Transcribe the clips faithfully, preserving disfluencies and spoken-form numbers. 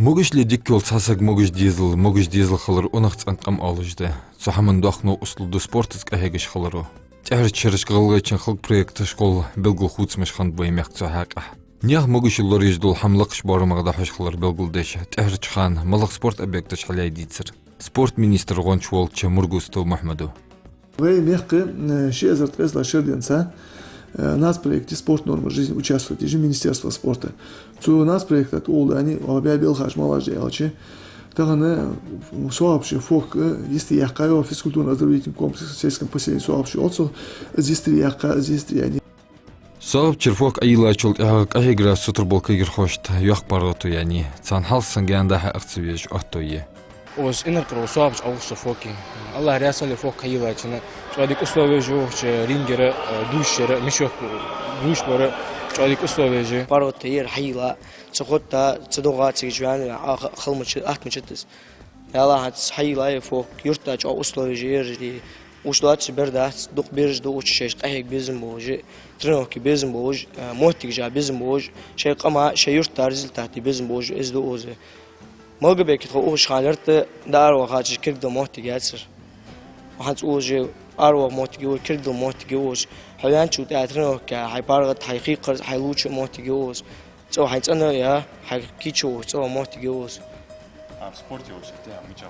Могашале дика йола цхьа саг могаш дезал, могаш дезал хилар унахцӀена къам оалаш да. Цу хӀаман доккха новкъостал да спортаца къахьегаш хиларо. ТӀехьарча шерашка ГӀалгӀайчен халкъа проекташ гӀолла белгала хувцамаш хиннаб вай мехка цу хьакъехьа. Наьха могашал лораеш дола хӀама лакхача боарамах дӀахьош хилар белгалдеш, тӀехьарча хана малагӀа спорт объекташ хьалъяй дийцар спорт министра гӀонча волча Мургустов Мухьмада. Вай мехка, э, ши эзар ткъаь исс лагӀча шера денз, э, нацпроекте «Спорт — норма жизни» участвовать еш я Министерство спорта. Цу нацпроекта тӀа улдани, оаха баь белхаш малаш да аьлча, тахан, э, СоагӀапче ФОК, э, йистеяьккхай физкультурно-оздоровительный комплекс в сельском поселении СоагӀапче оалаш, из йистеяьккхай, из йистеяьннай. СоагӀапчера ФОК Ӏойиллачул тӀехьагӀа къахьегара сутара бола кагирхошта йоккха паргӀато яьннай. Царна хьалха санна гаьна дӀа-хьа ахча везаш отто я. Укхаза инаркъаро СоагӀапче Ӏоухаш со ФОКе. АллахӀ раьза хилва ФОК хьайиллачунна. ЧӀоагӀа дика условеш я укхаза, рингера, э, дувшшера, мешок, э, дувш бара, чӀоагӀа дика условеш я. ПаргӀато яр хьайилла, цу хотта, цу догӀа цига ваьнна, а, ха-, хала ма дац, атта ма дац из. Далла хьаьца хьайилла я ФОК, юрта чӀоагӀа условеш я ераш. Уж лоацца бер дац, дукха бераш да укхаза шоаш къахьега безам болаш, тренировке безам болаш, э, моттиг жа безам болаш, шоай къама, шоай юрта результате безам болаш, из да укхаза. МагӀалбике тхо ухаш хана лерта дӀааравала хачаш кулг дала моттиг яцар. ХӀанз укхаза аравала моттиг я укхаза, кулг дала моттиг я укхаза. Хьо ваьнначул тӀехьагӀа тренировке, хьай паргӀата, хьай хьекхарца, хьай лувча моттиг я укхаза. ЦӀа хьай цӀена я, хьай кийчо, цӀа моттиг я укхаза. А в спорте вообще ты мича?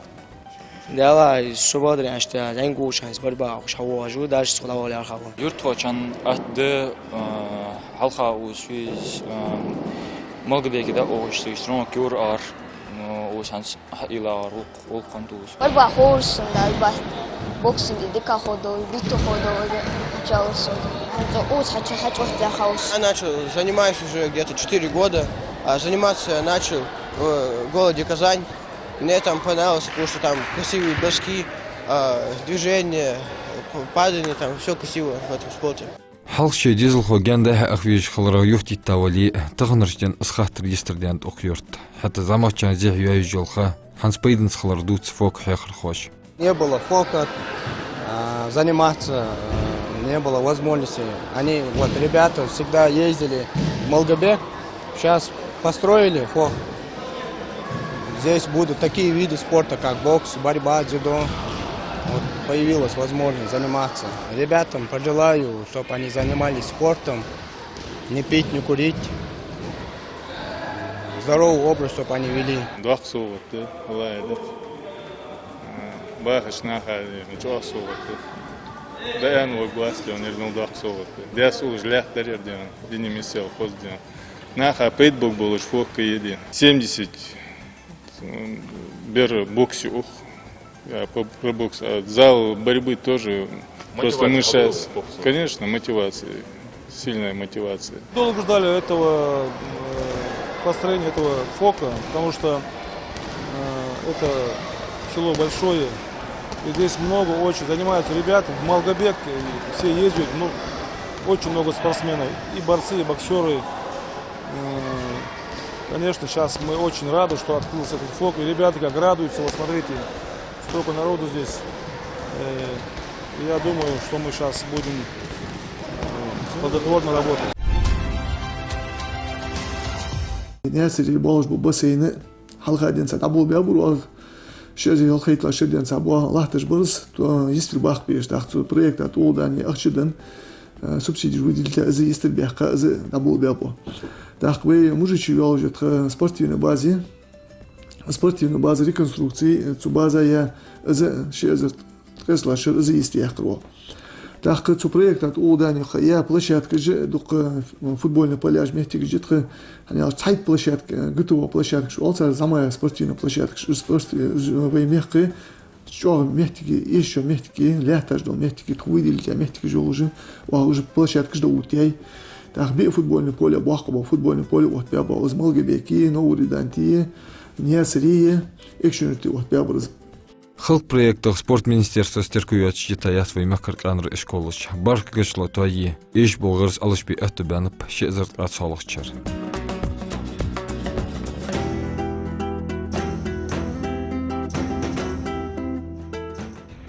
Далла, из со бадаряшта, зӀамига волча хана из борьба ухаш хьавоагӀаш ва, даже цхьа дӀавала лаьрхӀа ва. Юртахочун атта да, а, хьалха укхаза шуйз, а, МагӀалбике дӀаухаш, шуйз тренировке юр ар, ну, укхаза хӀанз хьайилла ар гӀулакх, гӀулакх хиннад укхаза. Борьба ховш сона, да, альбаст. Боксинге дика ходал, биту ходал, да, начало со. ХӀанз укхаза хьача хьачӀоахтяхалаш. Я начал, занимаюсь уже где-то четыре года, а заниматься я начал в городе Казань. Мне там понравилось, потому что там красивые броски, а, движения, п-, падания, там всё красиво в этом спорте. Хьалха шоай дезалхо гаьна дӀа-хьа аха везаш хиларах юхатетта вале а, таханарча ден из хаттар йистхургдаьд укх юрта. ХӀаьта зӀамагӀчарна зехьа йоаеш йола ха хӀанз пайданца хилар дувц ФОКа хьехархоша. Не было ФОКа, а, заниматься, а, не было возможности. Они, вот, ребята всегда ездили в Малгобек. Щас построили ФОК. Здесь будут такие виды спорта, как бокс, борьба, дзюдо. Вот появилась возможность заниматься. Ребятам пожелаю, чтоб они занимались спортом, не пить, не курить. Здоровый образ, чтоб они вели. Доккха совгӀат да, валлахӀи, да. Бахача наха чӀоагӀа совгӀат да. Да, аьнна ваг власть, он ернул доккха совгӀат да. Даьс уллаш лаьтта дар ер ден, дини мисел хоз ден. Наха пайда болаш ФОК я ер ден. Семьдесят бер боксе ух. Я по, про бокс. А зал борьбы тоже. Просто мы щас, конечно, мотивация. Сильная мотивация. Долго ждали этого, э, построения этого ФОКа, потому что, э, это село большое, и здесь много очень занимаются ребята, в Малгобек, и все ездят, ну, очень много спортсменов, и борцы, и боксёры. Э, конечно, щас мы очень рады, что открылся этот ФОК, и ребята как радуются, вот смотрите, столько народу здесь. Э, я думаю, что мы щас будем, э, плодотворно работать. Наьсаре болаш бола бассейн хьалха денз дӀаболабаь бар оаха, ши эзар ялхайттлагӀча шера денз бо латташ бар из, то йистера баккха беш, тӀаккха цу проекта тӀа улдани ахча денна, э, субсидеш выделить даь, из йистера баьккха, из дӀаболабаь ба. ТӀаккха вай Мужичи йолаш я тха спортивни база, спортивни база реконструкци, цу база я из ши эзар ткъаь исс лагӀча шера из йистеяьккхар оаха. ТӀаккха цу проекта тӀа улдани я площадкаш, дукха футбольни поляш, моттигаш я тха, хӀана аьлча цхьайтта площадка, ГТО площадкаш оал цар, зӀамагӀа спортивни площадкаш, уж спорт, уж вай мехка чӀоагӀа моттиге, эшача моттиге, лаьтташ дола моттиге, тхо выделить яь моттигаш йолаш, оаха уж площадкаш дӀаоттаяьй. ТӀаккха биъ футбольни поле боккха ба, футбольни поле оттабаь ба, из Малгобеке, Новый Риданте, Наьсаре, Экажкъонгий-Юрте оттабаь бар из. Халкъа проектах спорт министерствос терко йоацаш йитаяц вай мехкарча къаьнара ишколаш. БархӀ кагирхой тоае, эшаш бола гӀирс Ӏалашбе аьттув баьннаб ши эзар ткъаь цхьоалагӀча шера.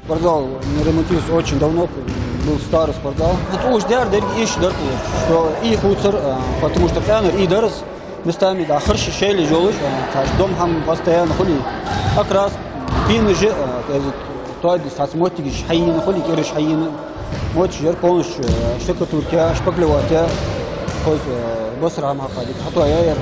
Спортзал не ремонтируется очень давно, был старый спортзал. Вот уж дер, дер, иш дер, что и хуцар, а, потому что къаьнара и дарас, Местами, да, хӀара ше шоайла йолаш, а, цхьа дом хӀама постоянно хуле, как раз пийнаш, а, кӀезига тоаде, цхьацца моттигаш хьаена хуле, кӀираш хьаена, моттигаш яр полностью, а, штукатурка, шпаклевать, хоза, а, басар хӀама хьакха дика хьатоаяьяр.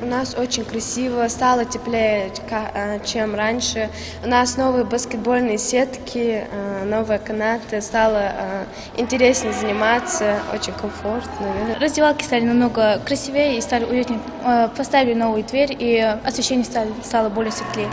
У нас очень красиво, стало теплее, ка-, а, чем раньше. У нас новые баскетбольные сетки, а, новые канаты, стало, а, интереснее заниматься, очень комфортно. Раздевалки стали намного красивее и стали уютнее. Э, поставили новую дверь, и освещение стали, стало более светлее.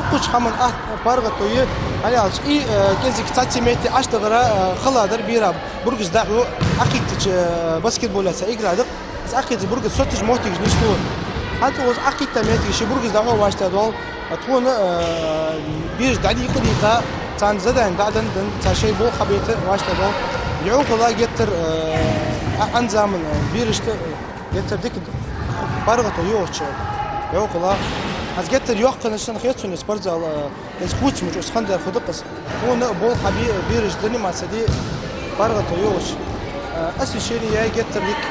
Кхыча хӀаман атта паргӀато я, хӀана аьлча, и, э, кӀезига цхьацца метте Ӏаш дахара, э, хала дар бера. Бургаза дӀахьу, Ӏокхийттача, э, баскетбола цхьа игра да-кх, из Ӏокхийттача бургаза соццача моттигаш нийслу. ХӀанз укхаза Ӏокхийтта моттигаш ши бургаза дӀахьу вӀаштӀехьадоал, а тхона, э, бераш дӀадийкъа-дийкъа, царна задани дӀаденна, цар шоай болх хьабайта вӀаштӀехьадоал. ЙӀовхал геттара, э, а, ан заман, э, берашта, э, геттара дика паргӀато я укхаза. ЙӀовхал. ХӀанз геттара йоккха хиннача санна хет сона из спортзал, э, из хувцамаш, из хиннадар фу да-кх из. Тхона болх хьабе, бераш заниматься де паргӀато йолаш. Э, освещение яьй геттара дика.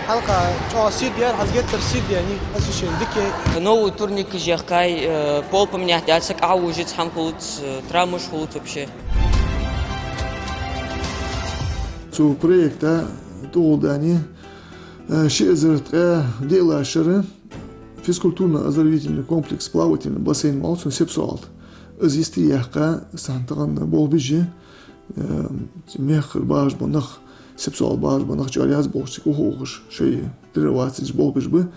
Хьалха чӀоагӀа сийрда яр, хӀанз геттара сийрда яьннай, освещение дика яьй. Новый турникаш яьккхай, э, пол поменять даьд, саг Ӏовужац, хӀама хулац, э, травмаш хулац вообще. Цу проекта тӀагӀолла даьннад, э, ши эзар ткъаь диълагӀча шера физкультурно-оздоровительный комплекс «Плавательный бассейн» оал цун Сепсоалт. Из йисте яьккха, сона тахан болх беш я, э, мехкара багӀаш бола нах, Сепсоалт багӀаш бола нах чӀоагӀа раьза болаш цига ухаш, шоай тренироваться деш болх беш ба.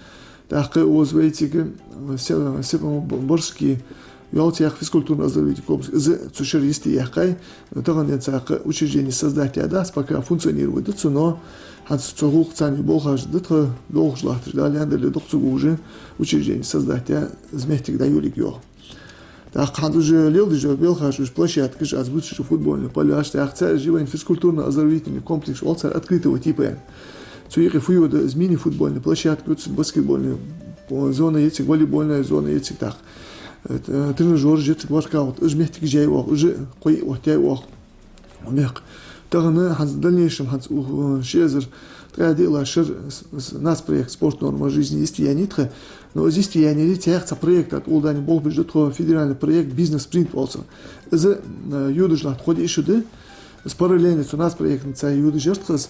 ТӀаккха укхаза вай цига, э, Се-, Сепа-Барский йоал цох физкультурно-оздоровительный комплекс. Из цу шера йисте яьккхай, тахан денз цхьаккха учреждени создать даьдац, пока функционировать дац цо, но хӀанз цу гӀулакха царна болхаш да тха долхаш латташ, Дала аьнна дале, дукха ца гуш, учреждени создать даь, из моттиг дӀайолалургйоах. ТӀаккха хӀанз уже леладеш я белхаш, уже площадкаш, аз бувцаш футбольный поляш, тӀаккха цаӀ жи вайна физкультурно-оздоровительный комплекс оал цар, открытого типа. Цу юкъе фу йода, из мини-футбольный площадка я цига, баскетбольный зона я цига, волейбольная зона я цига, тӀаккха, э, тренажёраш я цига, воркаут, уж моттигаш яьй оаха, уже кхоъ оттаяьй оаха. Мехка. Тахан хӀанз в дальнейшем, хӀанз у-, ши эзар ткъаь диълагӀча шера с-, с-, нацпроект «Спорт — норма жизни» йисте яьннай тха, но из йисте яьннай, цох цхьа проекта тӀагӀолла даьннад, болх беш да тхо, федеральный проект «Бизнес-спринт» оал цох. Из, э, йодаш латт кхо-диъ шу да, из параллельно цу нацпроектаца йодаш яр тха из.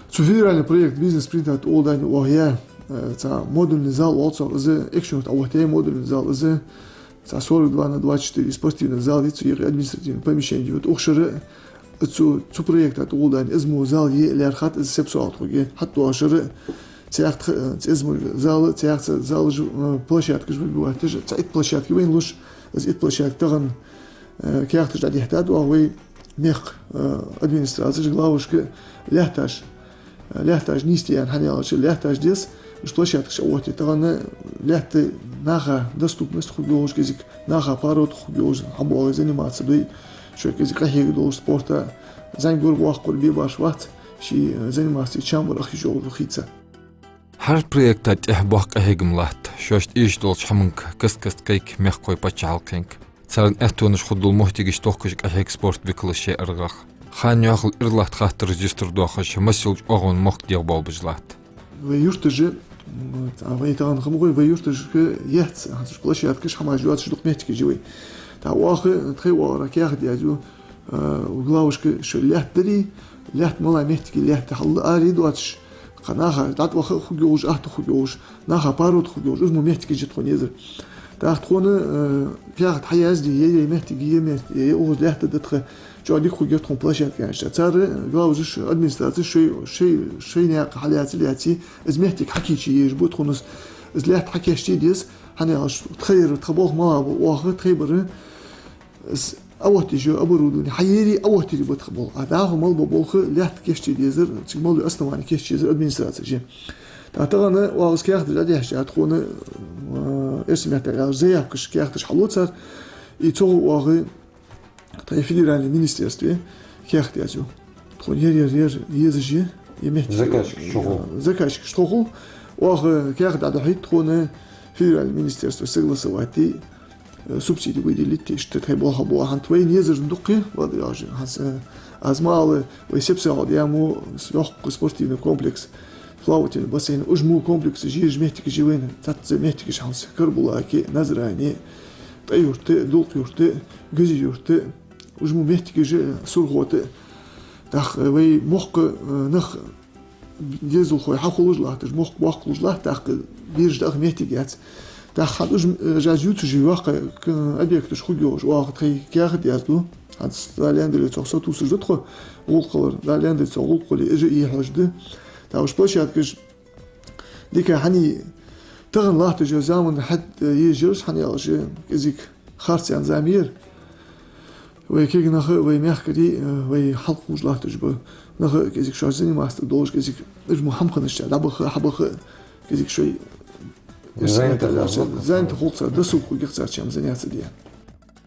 Цу федеральный проект «Бизнес-спринта» тӀагӀолла даьннад оаха я, э, цхьа модульный зал оал цох, из Экажкъонгий-Юрта оттаяьй модульный зал, из цхьа сорок два на двадцать четыре спортивный зал я, цу юкъе административный помещени я. Вот укх шера цу, цу проекта тӀагӀолла даьннад, из мо зал е лаьрхӀад, из Сепсоалт хургья. ХӀаьта укх шера цох тха, э, цӀезмуг зал, цох цхьа залаш, э, площадкаш выбивать деш, цхьа итт площадка я вайна луш, из итт площадка тахан, э, каьхаташ дӀадихьад оаха вай мехка, э, администрацеш, главашка лаьтташ, лаьтташ нийсде аьнна, хӀана аьлча лаьтташ деза, уж площадкаш оттае. Тахан лаьтта наха доступность хургйолаш, кӀезига наха паргӀато хургйолаш, хьабоагӀе заниматься дой, шоай кӀезига къахьега долаш спорта, зӀамига гурба ваккхар бе баш вац, ший заниматься де чам бар ахи чӀоагӀа хийца. ХӀара проекта тӀехьа боккха къахьегам латт шоашта эшаш долча хӀаманга каст-каста кхайка мехкахой, паччахьалкхенга. Царна аьттонаш хургдола моттигаш тохкаш къахьег спорт викалаш шоай аргӀах. Ханна йоахал ира латта хаттараш юстардоахаш, масса йолча оагӀон мохк дегӀабоалабеш латт. Вай юрташ, м, а вай тахан хӀама гой, вай юрташка яц, хӀанз уж площадкаш, хӀамаш йоацаш дукха моттигаш я вай. ТӀаккха оаха, тхоай оагӀорахьа каьхат язъю, а, главашка, шоай лаьтта дари, лаьтта мел моттиге лаьтта хьал ари доацаш, кхы наха дӀатӀаваха а хургйолаш, атта хургйолаш, наха паргӀато хургйолаш, уж мо моттигаш я тхона езар. ТӀаккха тхона, э, каьхат хьаязде, е, е моттиг, е мет-, е укхаза лаьтта да тха, чӀоагӀа дика хургья тхона площадка аьнна. Цар, главаш, администрацеш шоай, шоай, шоай наькъа хьалаьца, лаьций, из моттиг хьакийчъе езаш ба тхона, из, из лаьтта хьакийчъе деза, хӀана аьлча тха яр, тха болх мел бола оаха, тхоай бар, из Ӏооттаеш йола оборудовани хьаери, Ӏооттаяри ба тха болх. А дӀахо мел бола болх лаьтта кийчъе дезар, цига мел йола основани кийчъе езар администрацеш. ТӀаккха тахан оаха из каьхаташ дӀадехьача, тхона, а, эрсий меттала аьлча, заявкаш, каьхаташ хьалу цар, и цу гӀулакха тхай федеральни министерстве каьхат язъю. Тхона ер, ер, ер езаш я, е меттиг, заказчикаш тхо хул. Заказчикаш тхо хул. Оаха каьхат дӀадахьийта, тхона федеральни министерстве согласовать де, э, субсиди выделить де, иштта тхай болх бу. ХӀанз вайна езар дукха я, вадряжи. ХӀанз, э, аз ма аллара, вай Сепсагал дӀа мо йоккха спортивни комплекс, плавательни бассейн, уж мо комплекс, жижа меттигаш я вайна, цхьацца меттигаш хӀанз Карабулаке, Назране, ТӀой-Юрта, Дулх-Юрта, Гази-Юрта, уж мо меттигаш я, Сурхота. ТӀаккха вай мехка, э, нах, дезалхой хьахулаш латташ, мохк боккхалуш латт, тӀаккха бераш даха меттиг яц. ТӀаккха хӀанз уж, э, жаз юцужи йоккха, к-, объекташ хургйолаш, оаха тхай каьхат язду. ХӀанз Дала аьнна дале, цох сатувсаш да тхо, гӀулакх хилар, Дала аьнна дале, цох гӀулакх хуле, уж а е хьожа да. ТӀаккха уж площадкаш дика хьани тахан латташ я, заман хьат, э, езаш я уж, хӀана аьлча кӀезига харц яьнна зама я ер. Вай кегий нах а, вай мехкарий а, вай хьалкхувш латташ ба нах а кӀезига шоаш заниматься долаш, кӀезига уж мо хӀама хиннача дӀабаха, хьабаха, кӀезига шоай занят хул цар, досуг хургья цар, чем заняться де.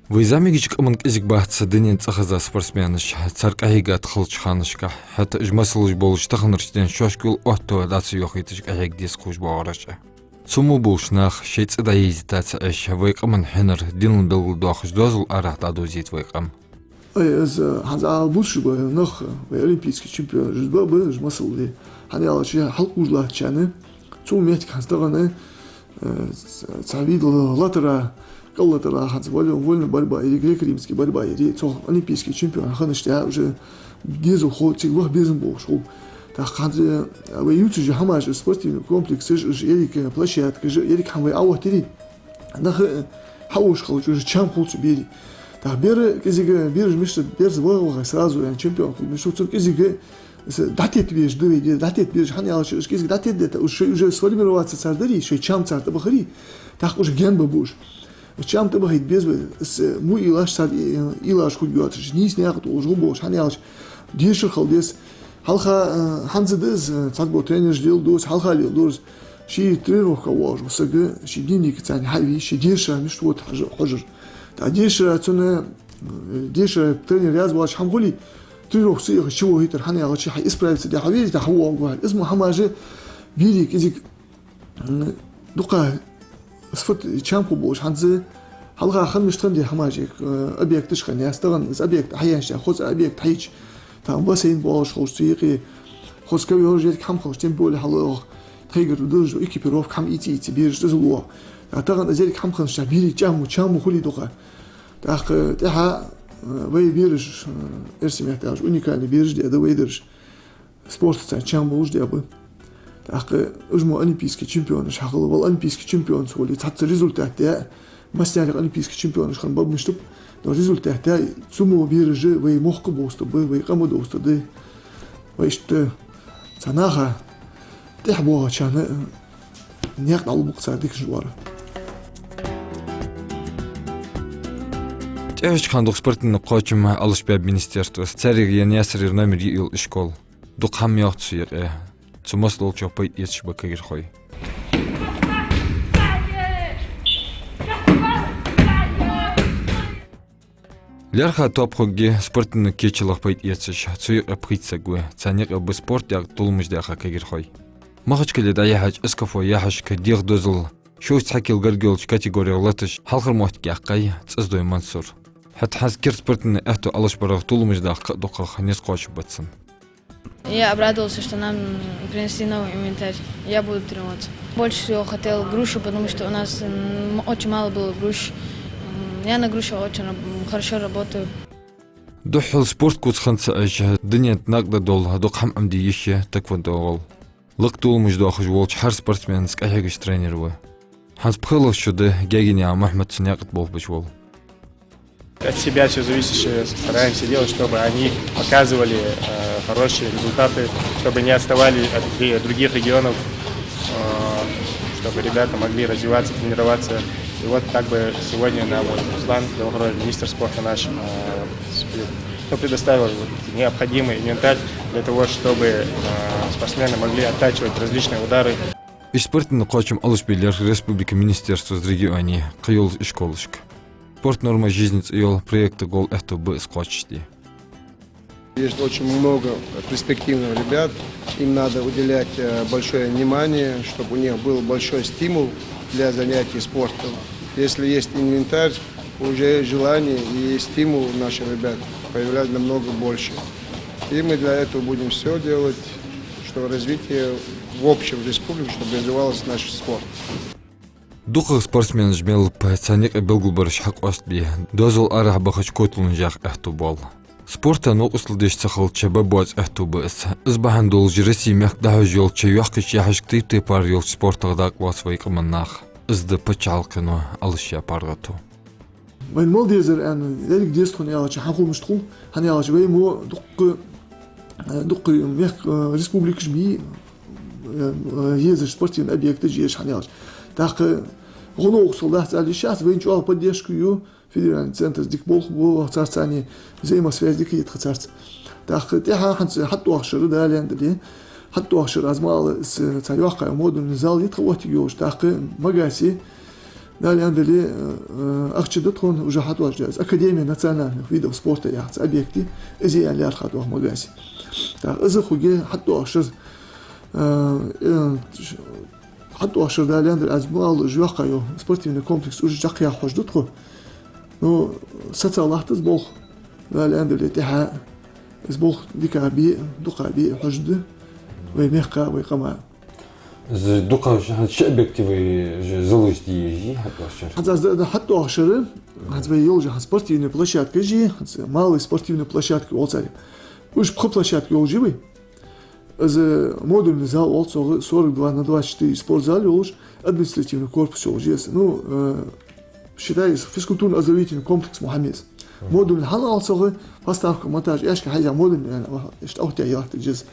Вай зӀамигача къаман кӀезига бац дунен цӀихеза спортсменаш, цар къахьийга тхалча ханашка. ХӀаьта уж масалаш болаш таханарча ден шоашка йола отто дӀа ца йохийташ къахьега деза кхувш боагӀараш а. Цу мо болча наха шоай цӀи дӀайийзийта ца Ӏеш, вай къаман хьинар динал белгалдоахаш доазол арахьа дӀадовзийт вай къам. Ай, из, э, хӀанз ала бусаш ба нах, вай олимпийски чемпионаш ба, ба, уж масал де. ХӀана аьлча хьалкхувш латтачарна, цу метте хӀанз тахан, э, ц-, цхьа вид латара, кӀал латара, хӀанз вольно-, вольная борьба или греко-римская борьба, или цох олимпийски чемпион хиннача тӀа уже дезалхо цига ваха безам болаш хул. ТӀаккха хӀанз, э, вай юцаш я хӀамаш, спортивни комплексаш, уж еррига площадкаш, еррига хӀама вай Ӏооттадаьд. Нах, э, хьаоаш хилча, уже чам хул цу берий. ТӀаккха бер кӀезига, бераш мишта, бераш ваха-ваха сразу ян чемпион хул, мишта цун кӀезига, с-, дӀатетта безаш да вай, де, дӀатетта безаш, хӀана аьлча уж кӀезига дӀатетта детта, уж шоай уже сформироваться цар дарий, шоай чам цар тӀабахарий, тӀаккха уж гаьна ба ба уж. Уж чам тӀабахийта беза вай, с-, му уйлаш цар, э, уйлаш хургйоацаш, нийса наькъа тӀа уж гӀо болаш, хӀана аьлча дешар хила деза. Хьалха, э, хӀанз да из, э, цхьабола тренераш леладу из, хьалха леладу из. Ший тренировка воагӀаш ва саг, ший дневникаца хьа а вий, ший дешара мишта вода хьожа-, хьожар. ТӀаккха дешара цунна, э, дешара тренер язбоалаш хӀама хулий, тренировка ца яхаш чувохийтар, хӀана аьлча хьа исправиться де хьавеза, тӀаккха хьавоагӀа. Из мо хӀамаш берий кӀезига, м, дукха сфат чам хул болаш, хӀанз хьалха хинна мишта хиннадий хӀамаш, э, объекташ хиннаяц, тахан из объект хьаяьннача, хоза объект хьайича, там бассейн болаш хилча цу юкъе, хоза ковёраш, еррига хӀама хилча, тем более хьалха тхайгара доза, экипировка, хӀама ийца-ийца, бераш дозал воагӀа. ТӀаккха тахан из еррига хӀама хиннача берий чам, чам хулий дукха. ТӀаккха тӀехьа, э, вай бераш, э, эрсий меттала аьлча, уникальни бераш де да вай дараш. Спортаца чам болаш де ба. ТӀаккха уж мо олимпийски чемпионаш хьахила, вала олимпийски чемпионаш хуле, цхьацца результат де, массанена олимпийски чемпионаш хинна ба мишта ба, но результат де, цу мо бераш вай мохк а довзийтаргба, вай къам а довзийтаргда. Вай иштта цу наха тӀехьа боагӀачарна наькъа дӀалургба цар дикача лоара. ТӀехьарча хана дукха спортивни кхоачам Ӏалашбаьб министерствос, царех я Наьсарера номер йиъ йола ишкол. Дукха хӀама йоагӀа цу юкъе. Цу массадолчох пайда эцаш ба кагирхой. ЛаьрххӀа топ хургья спортивни кечалах пайда эцаш, цу юкъе пхийтта саг ва, царна юкъе ба спорт дакъа толамаш даьха кагирхой. Махачкале дӀаяхьача СКФО яхьашка дегӀа дозал шовзткъа цхьа кила гаргга йолча категорех латаш хьалхара моттиг яьккхай ЦӀаздой Мансура. ХӀаьта хӀанз керда спортивни аьттув Ӏалашбарах толамаш даха кхы а дукхагӀа низ кхоачашбац цун. Я обрадовался, что нам принесли новый инвентарь. Я буду тренироваться. Больше всего хотел грушу, потому что у нас, м, очень мало было груш. М, я на груше очень раб-, м, хорошо работаю. Духхьал спорт куц хинна ца Ӏеш, дунен тӀа накъадаргдола дукха хӀама Ӏомаде йиш я тхэквондо гӀолла. Лакха толамаш доахаш волча хӀара спортсменаца къахьегаш тренер ва. ХӀанз пхелагӀа шу да Гагинаькъан Мухьмад цу наькъа тӀа болх беш вола. От себя всё зависящее стараемся делать, чтобы они показывали, э, хорошие результаты, чтобы не отставали от дре-, других регионов, э, чтобы ребята могли развиваться, тренироваться. И вот как бы сегодня нам вот Руслан Белогородов, министр спорта наш, э, с-, Кто предоставил необходимый инвентарь для того, чтобы э, спортсмены могли оттачивать различные удары. Из спортивни кхоачам алаш беллерх республика министерство из регионе кхайолс ишколашка. Спорт норма жизни цӀи йола проекта гӀолла аьттув ба из кхоачашде. Есть очень много перспективных ребят. Им надо уделять э, большое внимание, чтобы у них был большой стимул для занятий спортом. Если есть инвентарь, уже желание и стимул наших ребят появляется намного больше. И мы для этого будем все делать, что развитие в общем республики, чтобы развивался наш спорт. ДукхагӀа спортсменаш мел ба, царна юкъе белгалбараш хьакъоастабе, доазол арахьа бахача коталонаш яха аьттув боал. Спорта новкъостал деш ца хилча, бабоаца аьттув ба из. Из бахьан долаш Россе мехка дӀахьош йолча йоккхача яхьашка тайп-тайпара йолча спортах дакъа лоац вай къаман нах. Из да паччахьалкхено алаш я паргӀато. Вайна мел дезар аьнна, лерг деза тхона аьлча, хьан хул мишта хул, хӀана аьлча вай мо дуккха, э, дуккха мехка, э, республикаш бий, э, э, езаш спортивни объекташ еш, хӀана аьлча. ТӀаккха гӀо новкъостал дац аьле йиш яц, вайна чӀоагӀа поддержка ю, федеральни центр дика болх бу, царца цхьана взаимосвязь дика я тха царца. ТӀаккха тӀехьа хӀанз хьатӀадоагӀа шера, Дала аьнна дале, хьатӀадоагӀа шера, аз ма аллара, из цхьа йоккхагӀа модульни зал я тха оттиг йолаш, тӀаккха Магасе, Дала аьнна дале, э, ахча да тхона, уже хьатӀадоагӀаш да из, Академия национальных видов спорта яхац объект я, из а лаьрхӀа доагӀа Магасе. ТӀаккха из а хургья хьатӀадоагӀа шера, э, э, хьатӀадоагӀа шера, Дала аьнна дале, аз ма аллара, уж йоккхагӀа йола спортивни комплекс уже чакхъяха хьожаргда тхо. Ну, сеца латт из болх, Дала аьнна дале, тӀехьа из болх дикагӀа бе а, дукхагӀа бе а хьожаргда вай мехка, вай къама. Из дукхагӀа ши, хӀанз ши объект я вай, уж залаш дий, уж хьатӀадоагӀа шера? ХӀанз аз да-, да хьатӀадоагӀа шера, хӀанз вай йолаш я хӀанз спортивни площадкаш я, хӀанз малый спортивни площадка оал царех. Уж пхи площадка йолаш я вай. Из модульни зал оал цох, сорок два на двадцать четыре спортзал йолаш, административни корпус йолаш я из. Ну, э, считай, из физкультурно-оздоровительни комплекс мо хӀама я из. Модульни хӀана оал цох, поставка, монтаж, аьшка хьежжа модульни аьнна, иштта охьатеха ялхтаж я из.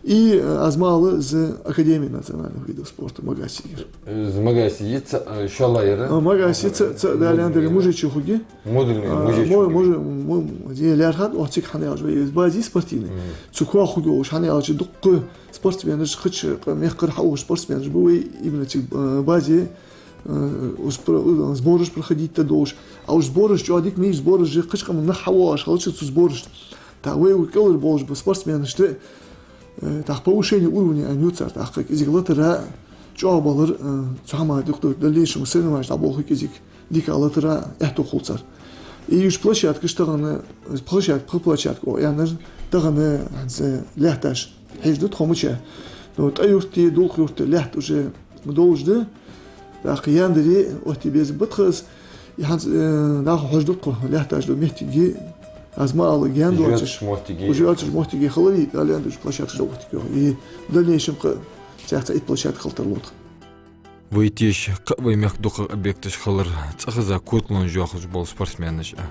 И, э, аз ма аллара, из Академия национальных видов спорта Магасе я ер. Из Магасе я цаӀ, э, шоллагӀа яр? А, Магасе я цаӀ, цаӀ, Дала аьнна дале, мужичье хургья. Модульни, а, мужичье мо-, хургья. Мужи-, мо-, е лаьрхӀад оаха цига, хӀана аьлча вай из базе спортивни. Цу коа хургйолаш, хӀана аьлча дуккха спортсменаш, кхыча къа-, мехкара хьаухаш спортсменаш ба вай именно цига, э, базе, э, уж про-, э, сбораш проходить даь долаш. А уж сбораш чӀоагӀа дика ма йий, сбораш же кхыча къаман нах хьавоагӀаш хилча цу сборашта. ТӀаккха вай укх кӀалхара болаш ба спортсменашта, э, тӀаккха повышение уровня аьнна ю цар, тӀаккха кӀезига латара чӀоагӀа балар, э, цу хӀаман дукха да, в дальнейшем соревнованеш дӀаболхе кӀезига дика латара аьттув хул цар. И уж площадкаш тахан, площадка, пхи площадка оаха аьннар, тахан хӀанз лаьтташ хьежаш да тхо мича. Ну, ТӀой-Юрта, Дулх-Юрта лаьтта уже долаш да. ТӀаккха январе оттабе безам ба тха из. И хӀанз, э, наха хьожаргда тхо лаьтташ дола моттиг, аз ма аллара, гаьна доацаш, уж йоацаш моттиг хиларе, Дала аьнна дале, уж площадкаш дӀаоттаргья. И в дальнейшем кхы цхьаькха цхьа итт площадка хила тарлу тха. Вай теша кхы а вай мехка дукхагӀа объекташ хилар, цӀихеза коталонаш йоахаш бола спортсменаш а.